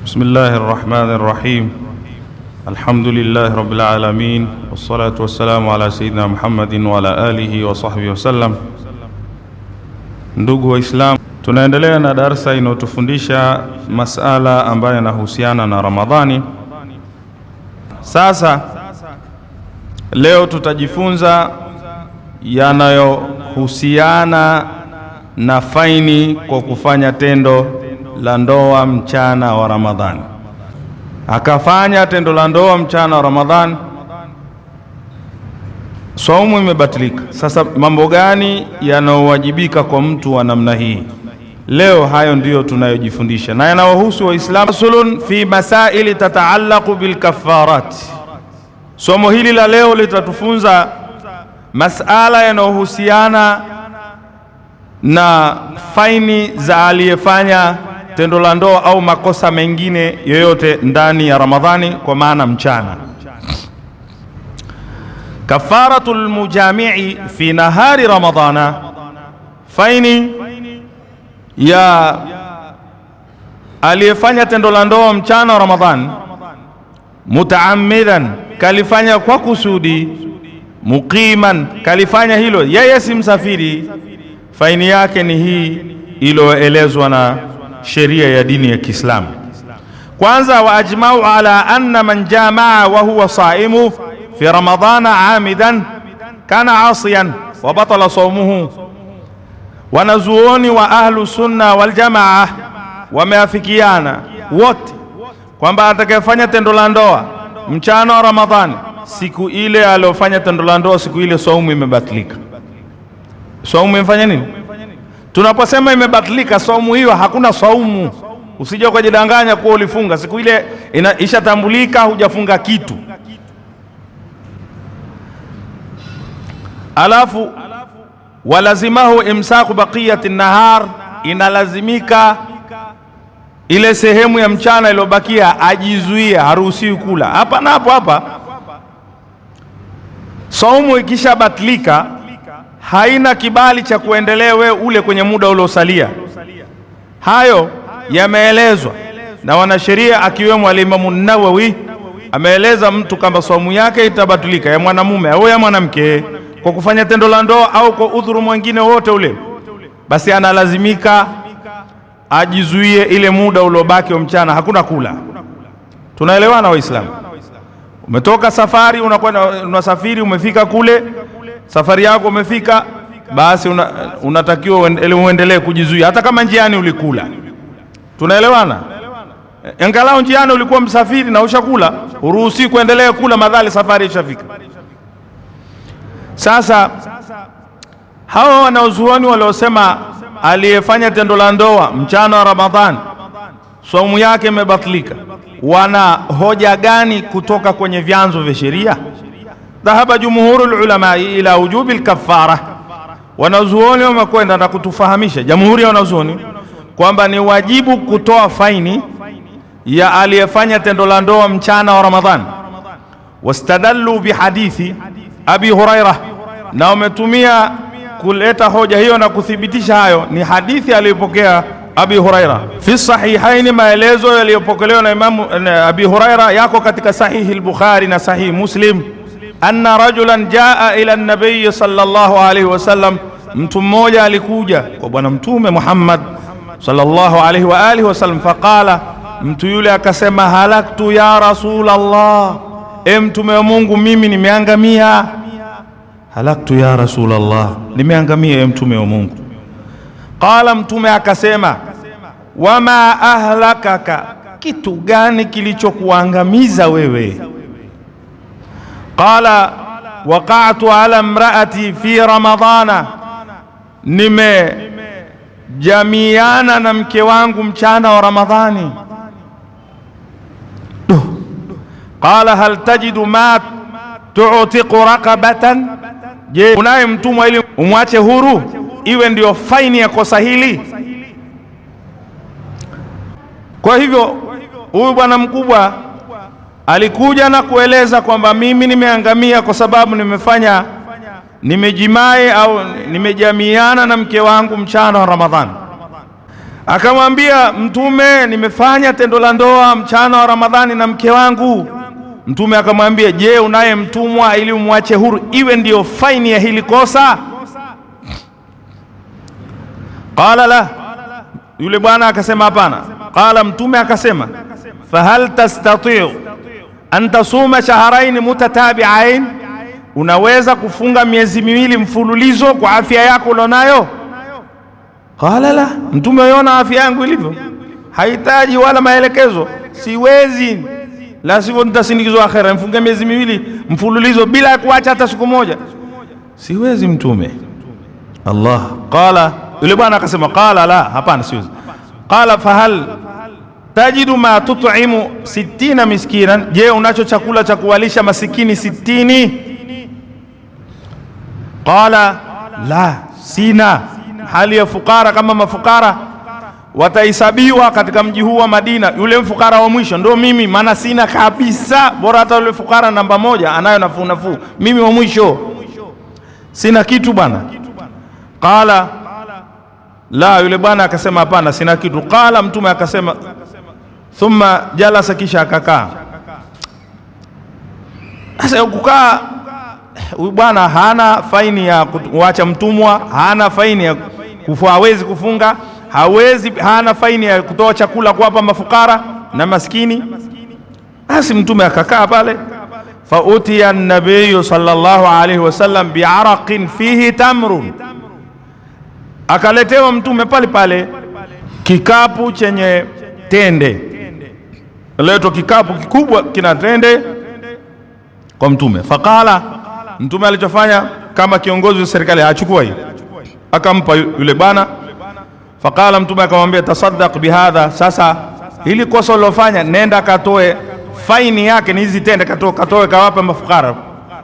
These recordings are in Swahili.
بسم الله الرحمن الرحيم. الحمد لله رب العالمين، والصلاة والسلام على سيدنا Muhammadin wa ala alihi wa sahbihi wasallam. Ndugu Waislamu, tunaendelea na darsa inayotufundisha masala ambayo yanahusiana na Ramadhani. Sasa leo tutajifunza yanayohusiana na faini kwa kufanya tendo la ndoa mchana wa Ramadhani. Akafanya tendo la ndoa mchana wa Ramadhani, saumu imebatilika. Sasa mambo gani yanayowajibika kwa mtu wa namna hii? Leo hayo ndiyo tunayojifundisha na yanawahusu Waislamu. Faslun fi masaili tataallaqu bilkafarat. Somo hili la leo litatufunza masala yanayohusiana na faini za aliyefanya tendo la ndoa au makosa mengine yoyote ndani ya Ramadhani, kwa maana mchana. Kafaratul mujamii fi nahari Ramadhana, faini ya aliyefanya tendo la ndoa mchana wa Ramadhani, mutaammidan, kalifanya kwa kusudi, muqiman, kalifanya hilo yeye si msafiri, faini yake ni hii iliyoelezwa na sheria ya dini ya Kiislamu. Kwanza, wa ajmau ala anna man jamaa wa huwa saimu fi ramadhana amidan kana asiyan wa batala saumuhu. Wanazuoni wa ahlu sunna wal jamaa wameafikiana wote kwamba atakayefanya tendo la ndoa mchana wa Ramadhani, siku ile aliyofanya tendo la ndoa, siku ile saumu imebatilika. Saumu imefanya nini? Tunaposema imebatilika saumu hiyo, hakuna saumu. Usije ukajidanganya kuwa ulifunga siku ile, ishatambulika hujafunga kitu. Alafu walazimahu imsaku baqiyati nahar, inalazimika ile sehemu ya mchana iliyobakia ajizuia, haruhusiwi kula hapa na hapo. Hapa saumu ikishabatilika haina kibali cha kuendelea wewe ule kwenye muda uliosalia. Hayo yameelezwa na wanasheria akiwemo Alimamu Nawawi, ameeleza mtu kama saumu yake itabatilika ya mwanamume au ya mwanamke kwa kufanya tendo la ndoa au kwa udhuru mwingine wote ule, basi analazimika ajizuie ile muda uliobaki wa mchana, hakuna kula. Tunaelewana Waislamu? Umetoka safari, unakwenda unasafiri, umefika kule safari yako umefika, basi unatakiwa uendelee kujizuia hata kama njiani ulikula. Tunaelewana? Angalau njiani ulikuwa msafiri na ushakula, uruhusi kuendelea kula madhali safari ishafika. Sasa hawa wanaozuoni waliosema aliyefanya tendo la ndoa mchana wa Ramadhani saumu yake imebatilika, wana hoja gani kutoka kwenye vyanzo vya sheria? Dhahaba jumhurul ulamai ila wujubi lkafara, wanazuoni wamekwenda na kutufahamisha, jamhuri ya wanazuoni, kwamba ni wajibu kutoa faini ya aliyefanya tendo la ndoa mchana wa Ramadhani. Wastadallu bihadithi Abi Huraira, na wametumia kuleta hoja hiyo na kuthibitisha hayo ni hadithi aliyopokea Abi Huraira fi sahihaini. Maelezo yaliyopokelewa na Imamu Abi Huraira yako katika sahihi al-Bukhari na sahihi Muslim, anna rajulan jaa ila nabiyi sallallahu alayhi wasallam, mtu mmoja alikuja kwa Bwana Mtume Muhammad sallallahu alayhi wa alihi wasallam, faqala, mtu yule akasema, halaktu ya Rasulallah, e Mtume wa Mungu, mimi nimeangamia. Halaktu ya Rasulallah, nimeangamia e Mtume wa Mungu. Qala, Mtume akasema, wama ahlakaka, kitu gani kilichokuangamiza wewe? Qala waqa'tu ala imraati fi ramadhana, nimejamiana na mke wangu mchana wa Ramadhani. Qala hal tajidu ma tu'tiqu raqabatan, je, unaye mtumwa ili umwache huru iwe ndiyo faini ya kosa hili? Kwa hivyo huyu bwana mkubwa alikuja na kueleza kwamba mimi nimeangamia kwa sababu nimefanya nimejimai au nimejamiana na mke wangu mchana wa Ramadhani. Akamwambia Mtume, nimefanya tendo la ndoa mchana wa Ramadhani na mke wangu. Mtume akamwambia, je, unaye mtumwa ili umwache huru iwe ndiyo faini ya hili kosa? Qala la, yule bwana akasema hapana. Qala, Mtume akasema, fahal tastatiu an tasuma shahrain mutatabi'ain, unaweza kufunga miezi miwili mfululizo kwa afya yako ulionayo? Qala la, Mtume yona afya yangu ilivyo, hahitaji wala maelekezo, siwezi, la sivyo nitasindikizwa akhera. Mfunge miezi miwili mfululizo bila kuacha hata siku moja, siwezi Mtume. Allah. Qala, yule bwana akasema, qala la, hapana, siwezi. Qala fahal tajidu ma tut'imu 60 miskinan, je, unacho chakula cha kuwalisha masikini 60? Qala la, sina. Hali ya fukara kama mafukara watahesabiwa katika mji huu wa Madina, yule mfukara wa mwisho ndo mimi, maana sina kabisa. Bora hata yule fukara namba moja anayo nafuu nafuu, mimi wa mwisho sina kitu bwana. Qala la, yule bwana akasema hapana, sina kitu. Qala, Mtume akasema, thumma jalasa, kisha akakaa. Sasa kukaa huyu bwana hana faini ya kuacha mtumwa, hana faini ya kufua, hawezi kufunga, hawezi, hana faini ya kutoa chakula kuwapa mafukara na maskini. Basi Mtume akakaa pale. Fa utiya an-nabiy sallallahu alayhi wasallam bi'araqin fihi tamrun, akaletewa Mtume pale pale kikapu chenye tende, letwa kikapu kikubwa kina tende kwa Mtume. Faqala, Mtume alichofanya kama kiongozi wa serikali, achukua hii akampa yule bwana. Faqala, Mtume akamwambia, tasaddaq bihadha, sasa hili kosa ulilofanya nenda katoe faini yake, ni hizi tende, katoe kawapa mafukara,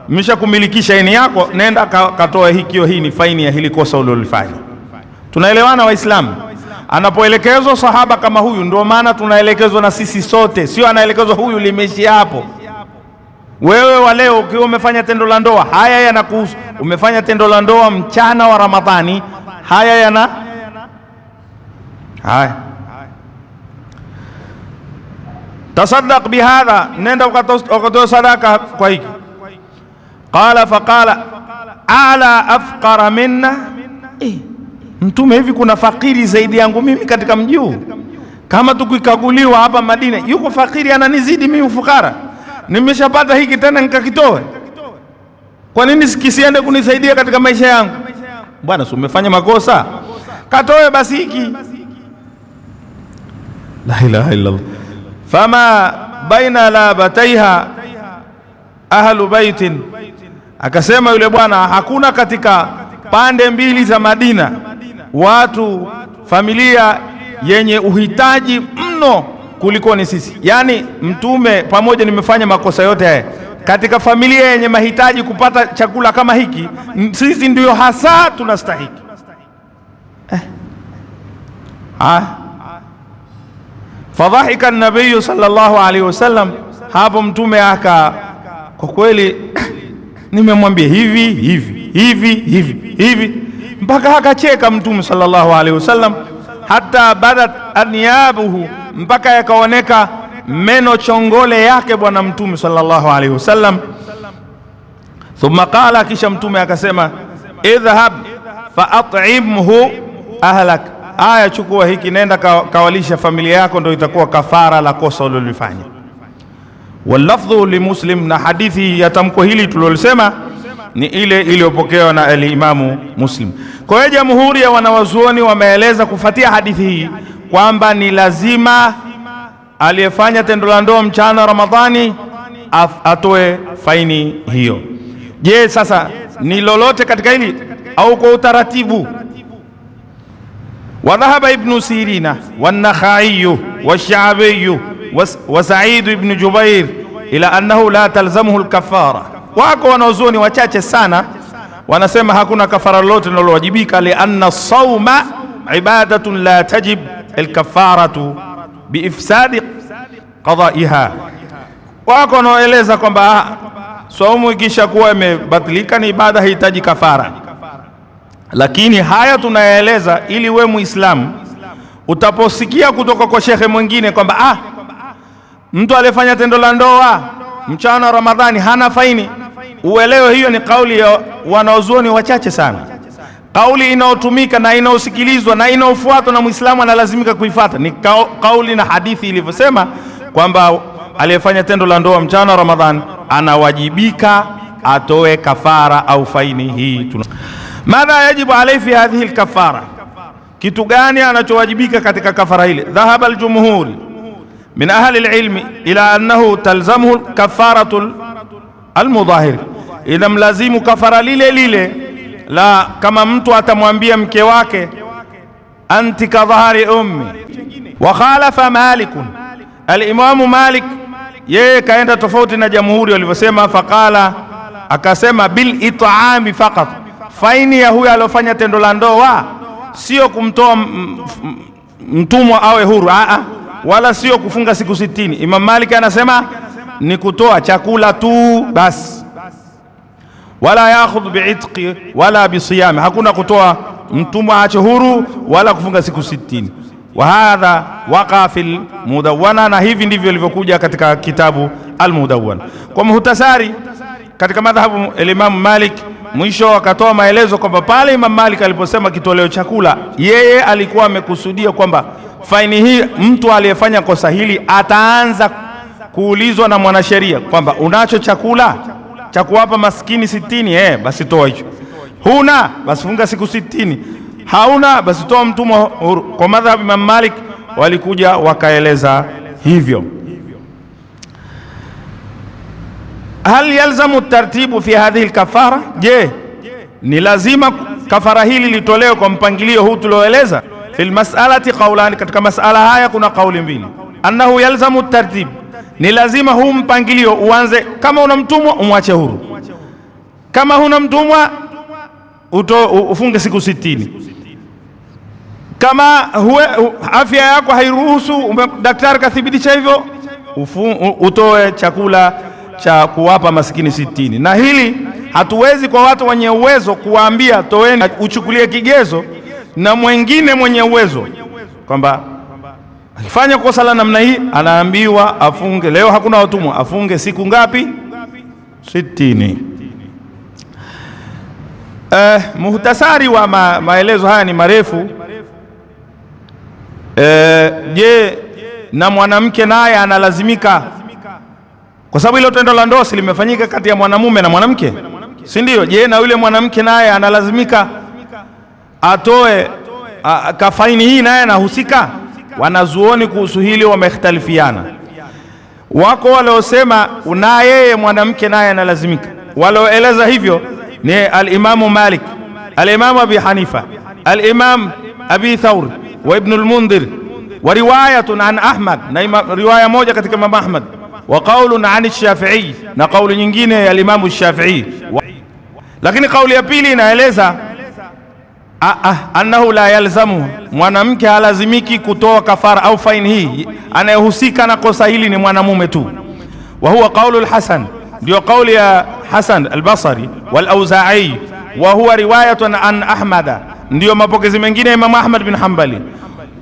nimeshakumilikisha ini yako, nenda katoe hikio, hii ni faini ya hili kosa ulilofanya. Tunaelewana Waislamu? Anapoelekezwa sahaba kama huyu, ndio maana tunaelekezwa na sisi sote, sio anaelekezwa huyu limeishia hapo. Wewe wa leo ukiwa umefanya tendo la ndoa, haya yanakuhusu. Umefanya tendo la ndoa mchana wa Ramadhani, haya yana haya. Tasaddaq bihadha, nenda ukatoa sadaka kwa hiki. Qala faqala ala afqara minna, Mtume, hivi kuna fakiri zaidi yangu mimi katika mji huu? Kama tukikaguliwa hapa Madina, yuko fakiri ananizidi mimi ufukara? Nimeshapata hiki tena nikakitoe, kwa nini kisiende kunisaidia katika maisha yangu? Bwana, si umefanya makosa, katoe basi hiki. La ilaha illa Allah. Fama baina labataiha ahlu baitin, akasema yule bwana, hakuna katika pande mbili za Madina watu familia yenye uhitaji mno kuliko ni sisi. Yani Mtume, pamoja nimefanya makosa yote haya, katika familia yenye mahitaji kupata chakula kama hiki, sisi ndiyo hasa tunastahiki. Fadhahika an-nabiy sallallahu alaihi wasallam, hapo Mtume aka, kwa kweli nimemwambia hivi hivi hivi hivi hivi, mpaka akacheka Mtume sallallahu alaihi wasallam, hata badat anyabuhu, mpaka yakaoneka meno chongole yake bwana Mtume sallallahu alaihi wasallam. Thumma qala, kisha Mtume akasema, idhhab fa at'imhu ahlak, aya, chukua hiki nenda kawalisha familia yako, ndio itakuwa kafara la kosa ulilofanya. Walafdhu li Muslim, na hadithi ya tamko hili tulilolisema ni ile iliyopokewa na al-Imamu Muslim. Kwa hiyo jamhuri ya wanawazuoni wameeleza kufuatia hadithi hii kwamba ni lazima aliyefanya tendo la ndoa mchana Ramadhani atoe faini hiyo. Je, sasa ni lolote katika hili au kwa utaratibu? Wadhahaba Ibn Sirina wan-Nakhai wash-Sha'bi wa Sa'id ibn Jubair ila annahu la talzamuhu al-kafara. Wako wanazuoni wachache sana wanasema hakuna kafara lolote linalowajibika, lianna sauma ibadatun la tajib alkafaratu biifsadi qadaiha. Wako wanaoeleza kwamba saumu ikishakuwa imebatilika ni ibada, haihitaji kafara. Lakini haya tunayaeleza ili we Muislamu Utaposikia kutoka kwa shekhe mwingine kwamba mtu aliyefanya tendo la ndoa mchana wa Ramadhani hana faini, uelewe hiyo ni kauli ya wanaozuoni wachache sana. Kauli inayotumika na inayosikilizwa na inayofuatwa na Muislamu analazimika kuifuata ni kauli na hadithi ilivyosema kwamba aliyefanya tendo la ndoa mchana wa Ramadhani anawajibika atoe kafara au faini hii. Madha yajibu alayhi fi hadhihi alkafara, kitu gani anachowajibika katika kafara ile? Dhahaba aljumhur min ahli alilmi ila annahu talzamuhu kafaratu almudahir, ila mlazimu kafara lile lile la kama mtu atamwambia mke wake anti kadhahari ummi. Wa khalafa Malikun, al-Imamu Malik yeye kaenda tofauti na jamhuri walivyosema, faqala, akasema bil it'ami faqat, faini ya huyo aliyofanya tendo la ndoa sio kumtoa mtumwa awe huru, wala sio kufunga siku 60. Imam Malik anasema ni kutoa chakula tu basi, wala yaakhudh bi'itqi wala bisiyami, hakuna kutoa mtumwa aache huru wala kufunga siku 60. Wa hadha waqa fil Mudawwana, na hivi ndivyo ilivyokuja katika kitabu Al-Mudawwana. Kwa muhtasari, katika madhhabu Imam Malik mwisho akatoa maelezo kwamba pale Imam Malik aliposema kitoleo chakula, yeye alikuwa amekusudia kwamba faini hii mtu aliyefanya kosa hili ataanza kuulizwa na mwanasheria kwamba unacho chakula cha kuwapa maskini 60, basi toa hicho. Huna, basi funga siku 60. Hauna, basi toa mtumwa huru. Kwa madhhabu Imam Malik walikuja wakaeleza hivyo. Hal yalzamu tartibu fi hadhihi alkafara, je, ni lazima kafara hili litolewe kwa mpangilio huu tulioeleza? Fil mas'alati qawlan, katika mas'ala haya kuna kauli mbili. Annahu yalzamu tartib, ni lazima huu mpangilio uanze. Kama una mtumwa umwache huru, kama huna mtumwa ufunge siku 60. Kama afya yako hairuhusu, daktari kathibitisha hivyo, utoe chakula cha kuwapa masikini 60. Na hili hatuwezi kwa watu wenye uwezo kuwaambia toeni, uchukulie kigezo na mwingine mwenye uwezo kwamba akifanya kosa la namna hii anaambiwa afunge. Leo hakuna watumwa, afunge siku ngapi? 60. Muhtasari wa maelezo haya ni marefu. Je, na mwanamke naye analazimika? Kwa sababu ile tendo la ndoa limefanyika kati ya mwanamume na mwanamke, si ndio? Je, na yule mwanamke naye analazimika atoe kafaini hii, naye anahusika? Wanazuoni kuhusu hili wamekhtalifiana. Wako waliosema na yeye mwanamke naye analazimika. Walioeleza hivyo ni al-Imamu Malik, al-Imamu Abi Hanifa, al-Imam Abi Thawr wa Ibn al-Mundhir, wa riwayatun an Ahmad, na riwaya moja katika Imam Ahmad, wa qawlun an Shafi'i, na kauli nyingine ya Imam Shafi'i. Lakini kauli ya pili inaeleza annahu la yalzamu, mwanamke halazimiki kutoa kafara au faini hii, anayehusika na kosa hili ni mwanamume tu. Wa huwa qawlu al-Hasan, ndio kauli ya Hasan al-Basri wal Auza'i, wa huwa riwayatun an Ahmad, ndio mapokezi mengine ya Imam Ahmad bin Hanbali,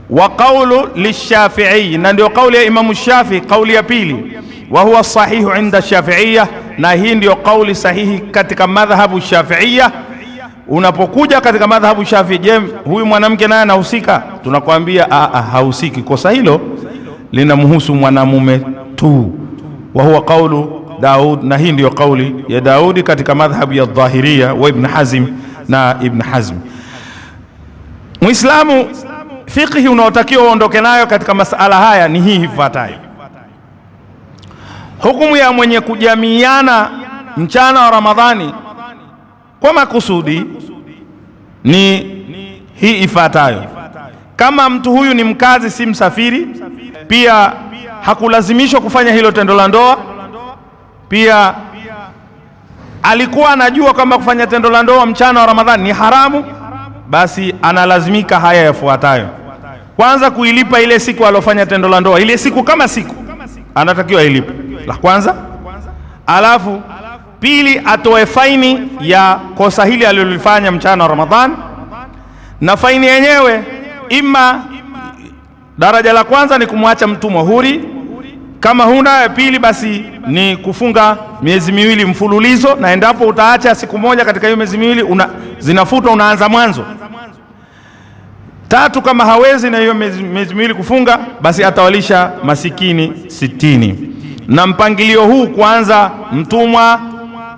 wa qawlu lishafi'i, na ndio kauli ya Imam Shafi, kauli ya pili, wa huwa sahihu inda Shafi'iyya, na hii ndio kauli sahihi katika madhhabu Shafi'iyya. Unapokuja katika madhhabu Shafi, je, huyu mwanamke naye anahusika? Tunakwambia hahusiki, kosa hilo linamhusu mwanamume tu. Wa huwa qawlu Daud, na hii ndio kauli ya Daudi katika madhhabu ya Dhahiria wa Ibn Hazm na Ibn Hazm. Muislamu, fiqhi unaotakiwa uondoke nayo katika masala haya ni hii ifuatayo. Hukumu ya mwenye kujamiana mchana wa Ramadhani kwa makusudi ni hii ifuatayo. Kama mtu huyu ni mkazi, si msafiri, pia hakulazimishwa kufanya hilo tendo la ndoa, pia alikuwa anajua kwamba kufanya tendo la ndoa mchana wa Ramadhani ni haramu, basi analazimika haya yafuatayo. Kwanza, kuilipa ile siku alofanya tendo la ndoa, ile siku kama siku anatakiwa ilipe, la kwanza. Alafu pili, atoe faini ya kosa hili alilolifanya mchana wa Ramadhani, na faini yenyewe ima Daraja la kwanza ni kumwacha mtumwa huri. Kama huna, ya pili basi ni kufunga miezi miwili mfululizo, na endapo utaacha siku moja katika hiyo miezi miwili zinafutwa, unaanza mwanzo. Tatu, kama hawezi na hiyo miezi miwili kufunga, basi atawalisha masikini 60. Na mpangilio huu kuanza mtumwa,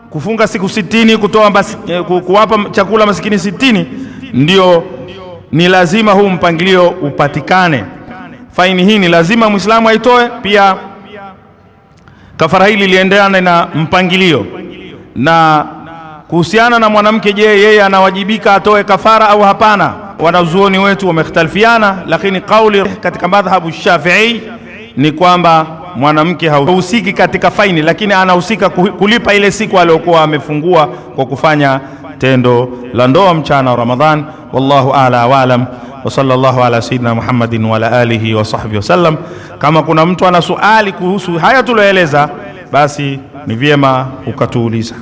kufunga siku 60, kutoa kuwapa chakula masikini 60, ndio ni lazima huu mpangilio upatikane. Faini hii ni lazima Muislamu aitoe. Pia kafara hili liendane na mpangilio. Na kuhusiana na mwanamke, je, yeye anawajibika atoe kafara au hapana? Wanazuoni wetu wamekhtalifiana, lakini kauli katika madhhabu Shafi'i ni kwamba mwanamke hahusiki katika faini, lakini anahusika kulipa ile siku aliyokuwa amefungua kwa kufanya tendo la ndoa mchana wa Ramadhan. Wallahu a'la wa alam, wa sallallahu ala sayyidina Muhammadin wa ala alihi wa sahbihi wasallam. Kama kuna mtu ana suali kuhusu haya tulioeleza, basi ni vyema ukatuuliza.